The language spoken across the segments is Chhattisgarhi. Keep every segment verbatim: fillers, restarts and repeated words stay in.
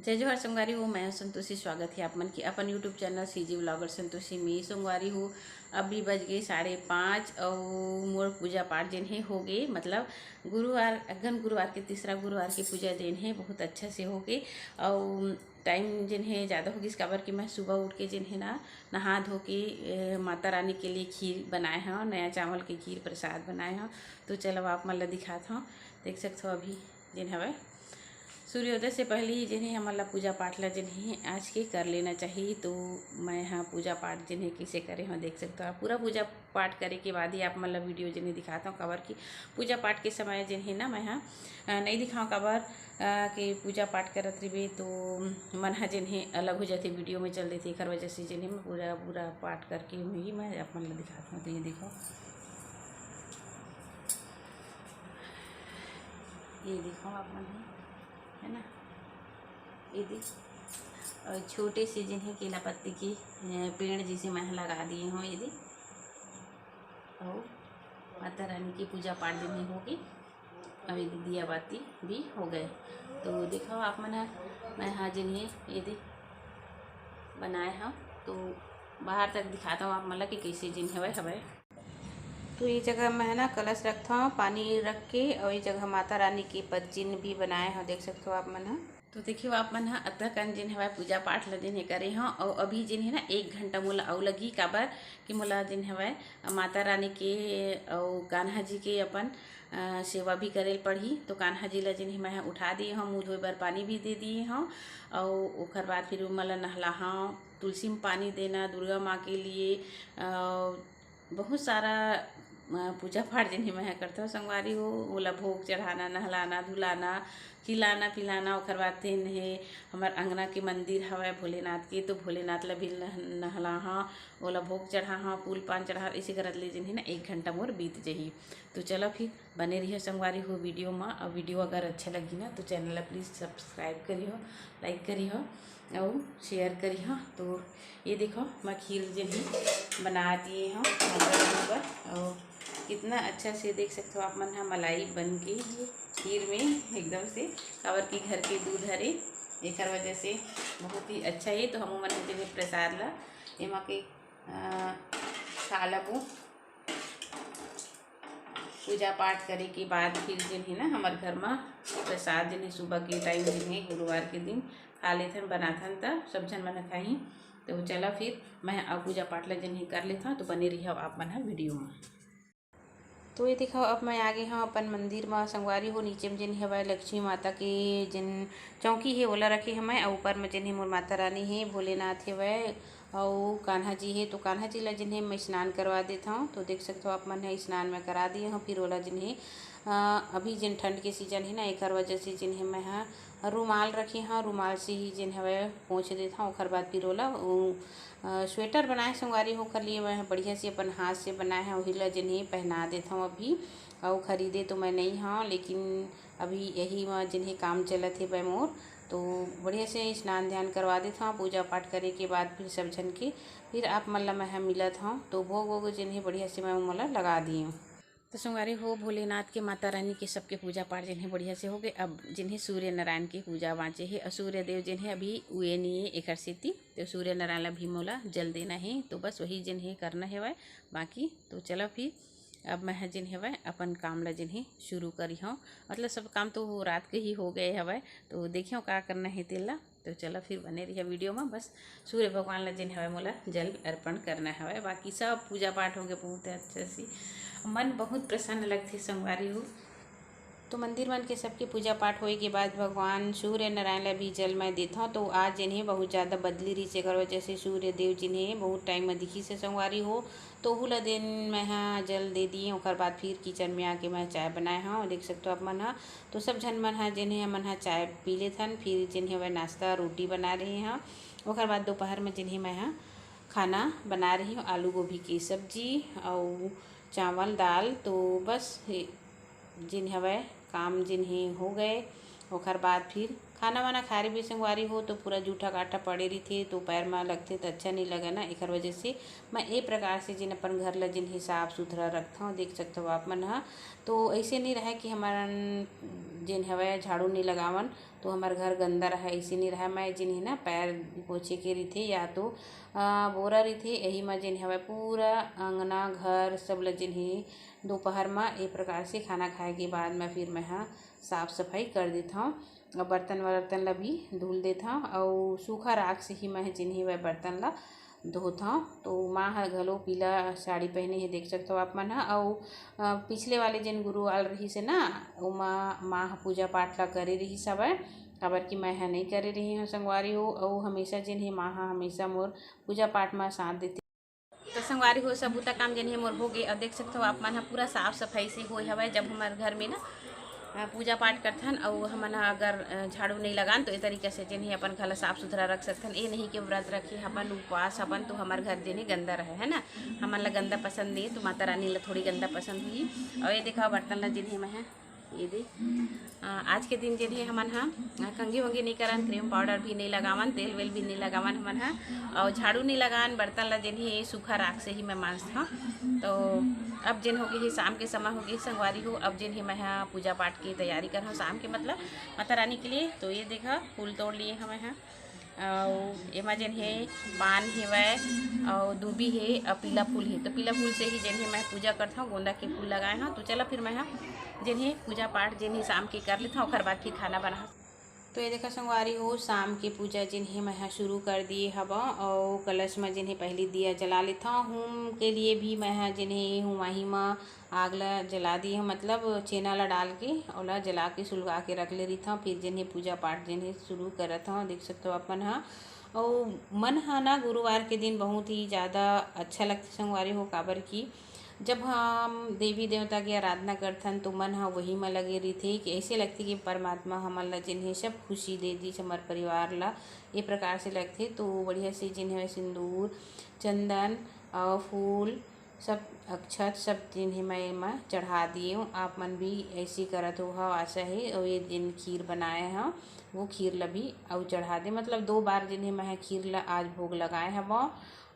जय जोहार संगवारी हो, मैं संतोषी। स्वागत है आप मन के अपन YouTube channel CG vlogger Santoshi में। संगवारी हो, अभी बज गए साढ़े पाँच अउ मोर पूजा पाठ जेन हे हो गए, मतलब गुरुवार, अगन गुरुवार के तीसरा गुरुवार के पूजा जेन हे बहुत अच्छा से हो गए। अउ टाइम जेन हे ज़्यादा हो गइस, काबर कि मैं सुबह उठ के जेन हे ना नहा धो के, ए, माता रानी के लिए खीर बनाए हव, नया चावल के खीर प्रसाद बनाए हव। तो चलो आप मन ला दिखात हव, देख सकत हव अभी जेन हवय सूर्योदय से पहले ही जेन हे हमन ला पूजा पाठ ला जेन हे आज के कर लेना चाहिए। तो मैं हा पूजा पाठ जेन हे कइसे करे हव देख सकत हव। पूरा पूजा पाठ करे के बाद ही आप मन ला वीडियो जेन हे दिखात हव, काबर कि पूजा पाठ के समय जेन हे ना मैं हा, अ, नई दिखाव, काबर, अ, कि पूजा पाठ करत रहिबे तो मन हा जेन हे अलग हो जाथे, वीडियो में चल देथे। एखर वजह से जेन हे मैं पूरा, पूरा पाठ करके ही मैं आप मन ला दिखात हव। तो ये देखो, ये देखो आप मन हे, है ना, ये देख, अउ छोटे से जेन हे केला पत्ती के, अ, पेड़ जैसे मैं लगा दिए हव, ये देख। अउ माता रानी की पूजा पाठ जेन हे हो गई, अउ ये दिया बाती भी हो गए। तो देखो आप मन ह, मैं हा जेन हे ये देख बनाए हव, तो बाहर तक दिखात हव आप मन ला कि कइसे जेन हवय हवय। तो ये जगह मैं ह ना कलश रखत हव पानी रख के, अउ ये जगह माता रानी के पद चिन्ह भी बनाए हव, देख सकत हव आप मन ह। तो देखियो आप मन ह, अतका कन जेन हवय पूजा पाठ ला जेन हे करे हव, अउ अभी जेन हे ना एक घंटा मोला अउ लगही, काबर कि मोला जेन हवय माता रानी के अउ कान्हा जी के अपन, अ, सेवा भी करे ल पड़ही। तो कान्हा जी ला जेन हे मैं ह उठा दिए हव, मुँह धोए बर पानी भी दे दिए हव, अउ ओखर बाद फिर ओमन ला नहलाहव, तुलसी में पानी देना दुर्गा माँ के लिए, अ, बहुत सारा, अ, पूजा पाठ जेन हे मैं ह करथव संगवारी हो। ओला भोग चढ़ाना, नहलाना, धुलाना, खिलाना, पिलाना, ओखर बाद तेन हे हमर अंगना के मंदिर हवय भोलेनाथ के, तो भोलेनाथ ला भी नह-, नहलाहा, ओला भोग चढ़ाहा, फूल पान चढ़ाहा, इसे करत ले जेन हे ना एक घंटा मोर बीत जही। तो चलो फिर बने रहियो संगवारी हो वीडियो मा, अउ वीडियो अगर अच्छा लगी ना तो चैनल ला please subscribe करियो, like करियो अउ share करियो। तो ये देखो, मैं खीर जेन हे बना दिए हव माता रानी बर, अउ कितना अच्छा से देख सकत हव आप मन ह, मलाई बन के ये खीर में एकदम से, काबर कि घर के दूध हरे, एकर वजह से बहुत ही अच्छा हे। तो हमू मन जेन हे प्रसाद ला एमा के, अ, खा लेबो। पूजा पाठ करे के बाद फिर जेन हे ना हमर घर म प्रसाद जेन हे सुबह के टाइम जेन हे गुरुवार के दिन खा लेथन, बनाथन, त सब झन मन ह खाही। तो चला फिर मैं अउ पूजा पाठ ला जेन हे कर लेथव, तो बने रहियो आप मन ह वीडियो म। तो ये देखो, अब मैं आ गे हव अपन मंदिर म संगवारी हो। नीचे म जेन हवय लक्ष्मी माता के जेन चौकी हे ओला रखे हवय, अउ ऊपर म जेन हे मोर माता रानी हे, भोलेनाथ हवय, अउ कान्हा जी हे। तो कान्हा जी ला जेन हे मैं स्नान करवा देत हव। तो देख सकत हव आप मन ह, स्नान मैं करा दिए हव। फिर ओला जेन हे, अ, अभी जेन ठंड के सीजन हे ना, एकर वजह से जेन हे मैं ह रुमाल रखे हव, रुमाल से ही जेन हवय पोंछ देत हव। ओकर बाद फिर ओला उ, अ, स्वेटर बनाए संगवारी हो, ओकर लिए मैं ह बढ़िया से अपन हाथ से बनाए हव, ओही ला जेन हे पहना देत हव अभी। अउ खरीदे तो मैं नई हव, लेकिन अभी यही म जेन हे काम चलत हे बै मोर। तो बढ़िया से स्नान ध्यान करवा देत हव, पूजा पाठ करे के बाद फिर सब झन के फिर आप मन ला मैं ह मिलत हव। तो भोग वोग जेन हे बढ़िया से मैं ओमन ला लगा दिए। तो संगवारी हो, भोलेनाथ के, माता रानी के, सबके पूजा पाठ जेन हे बढ़िया से हो गए। अब जेन हे सूर्य नारायण के पूजा बाँचे हे, अउ सूर्य देव जेन हे अभी उए नइ हे, एकर सेती तो सूर्य नारायण ला भी मोला जल देना हे। तो बस वही जेन हे करना हेवय, बाकी तो चलो फिर अब मैं ह जेन हेवय अपन काम ला जेन हे शुरू करी हव। मतलब सब काम तो रात के ही हो गए हवय, तो देखियो का करना हे तेला। तो चलो फिर बने रहिए वीडियो में। बस सूर्य भगवान ला जेन हवय मोला जल अर्पण करना हवय, बाकी सब पूजा पाठ हो गए बहुत अच्छा से, मन बहुत प्रसन्न लगथे संगवारी हो। तो मंदिर मन के सबके पूजा पाठ होए के बाद भगवान सूर्य नारायण ला भी जल मैं देथव। तो आज जेन हे बहुत ज़्यादा बदली रहिस, एकर वजह से सूर्य देव जेन हे बहुत टाइम में दिखिस हे संगवारी हो। तो ओहू ला देन मैं ह जल दे दिए। ओकर बाद फिर किचन में आके मैं चाय बनाए हव, देख सकत हो आप मन ह। तो सब झन मन ह जेन हे हमन ह चाय पी लेथन, फिर जेन हे वह नाश्ता रोटी बना रहे हव। ओकर बाद दोपहर में जेन हे मैं ह खाना बना रही हूँ, आलू गोभी की सब्जी अउ चावल दाल। तो बस हे, जेन हवय काम जेन हे हो गए। ओखर बाद फिर खाना वाना खाए रहिबे संगवारी हो, तो पूरा जूठा काठा पड़े रहिथे, तो पैर म लगथे त अच्छा नइ लगय ना। एखर वजह से मैं ए प्रकार से जेन अपन घर ल जेन हे साफ सुथरा रखथंव। देख सकथव आप मन ह, तो अइसे नइ रहय कि हमन जेन हवय झाड़ू नइ लगावन तो हमर घर गंदा रहय, अइसे नइ रहय। मैं जेन हे ना पैर पोछे के रहिथे या तो अ, बोरा रहिथे, एही म जेन हवय पूरा अंगना घर सब ल जेन हे दोपहर म ए प्रकार से खाना खाए के बाद म फिर मैं ह साफ सफाई कर देथंव। अउ बर्तन वर्तन ल भी धुल देथंव अउ सूखा राख से ही मैं ह जेन हे वह बर्तन ल धोथंव। तो माँ ह घलो पीला साड़ी पहने हे, देख सकथव आप मन ह। अउ अ, पिछले वाले जेन गुरुवार रहिस हे ना, ओमा माँ ह पूजा पाठ ल करे रहिस हवय, काबर कि मैं ह नइ करे रही हंव संगवारी हो। अउ हमेशा जेन हे माँ ह हमेशा मोर पूजा पाठ म साथ देथे। तो संगवारी हो, सब बुता काम जेन हे मोर हो गे। अउ देख सकथव आप मन ह पूरा साफ सफाई से होए हवय। जब हमर घर में ना अ, पूजा पाठ करथन अउ हमन ह अगर अ, झाड़ू नइ लगान तो ए तरीका से जेन हे अपन घर ला साफ सुथरा रख सकथन। ए नहीं कि व्रत रखे हवन, उपवास हवन तो हमर घर जेन हे गंदा रहे, है ना। हमन ला गंदा पसंद नहीं, तो माता रानी ला थोड़ी गंदा पसंद होही। अउ ये देखा बर्तन ला जेन हे मैं ह ये दे अ, आज के दिन जेन हे हमन ह अ, कंघी वंघी नइ करन, क्रीम पाउडर भी नइ लगावन, तेल वेल भी नइ लगावन हमन ह। अउ झाड़ू नइ लगान, बर्तन ला जेन हे सूखा राख से ही मैं मांजथंव। तो अब जेन हो गे हे शाम के समय हो गे संगवारी हो, अब जेन हे मैं ह पूजा पाठ के तैयारी करहूँ शाम के, मतलब माता रानी के लिए। तो ये देखा फूल तोड़ लिए हमें ह, अउ एमा जेन हे पान हेवय अउ दूबी हे अउ पीला फूल हे। तो पीला फूल से ही जेन हे मैं पूजा करथंव, गोंदा के फूल लगाए हंव। तो चला फिर मैं ह जेन हे पूजा पाठ जेन हे शाम के कर लेथंव, ओखर बाद फिर खाना बनाहूँ। तो ये देखा संगवारी हो, शाम के पूजा जेन हे मैं ह शुरू कर दिए हवं अउ कलश म जेन हे पहली दिया जला लेथंव। हूम के लिए भी मैं ह जेन हे हुमाही म आग ला जला दिए हंव, मतलब छेना ला डाल के ओला जला के सुलगा के रख ले रहिथंव। फिर जेन हे पूजा पाठ जेन हे शुरू करत हंव, देख सकथव अपन ह। अउ मन ह ना गुरुवार के दिन बहुत ही ज़्यादा अच्छा लगथे संगवारी हो, काबर कि जब हम देवी देवता के आराधना करथन तो मन ह वही म लगे रहिथे कि ऐसे लगथे कि परमात्मा हमन ला जेन हे सब खुशी दे दिस, हमर परिवार ला, ये प्रकार से लगथे। तो बढ़िया से जेन हे सिंदूर, चंदन अउ फूल, सब अक्षत सब जेन हे मैं एमा चढ़ा दिए हूँ। आप मन भी ऐसे करत हो, आशा हे। अउ ये जेन खीर बनाए हव वो खीर ला भी अउ चढ़ा दे, मतलब दो बार जेन हे मैं ह खीर ला आज भोग लगाए हवं।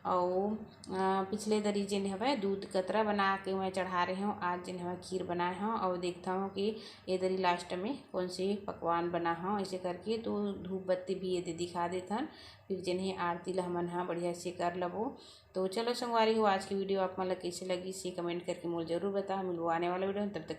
अउ अ, पिछले दरी जेन हवय दूध कतरा बना के मैं चढ़ा रहे हव, आज जेन हवय खीर बनाए हव। अउ देखथव कि ये दरी लास्ट में कौन से पकवान बना हव, ऐसे करके तो धूप बत्ती भी ये दे दिखा देथन। फिर जेन हे आरती ला हमन ह बढ़िया से कर लबो। तो चलो संगवारी हो, आज की वीडियो आप मन ला कैसे लगी से कमेंट करके मोला जरूर बताओ। मिलबो आने वाला वीडियो में, तब तक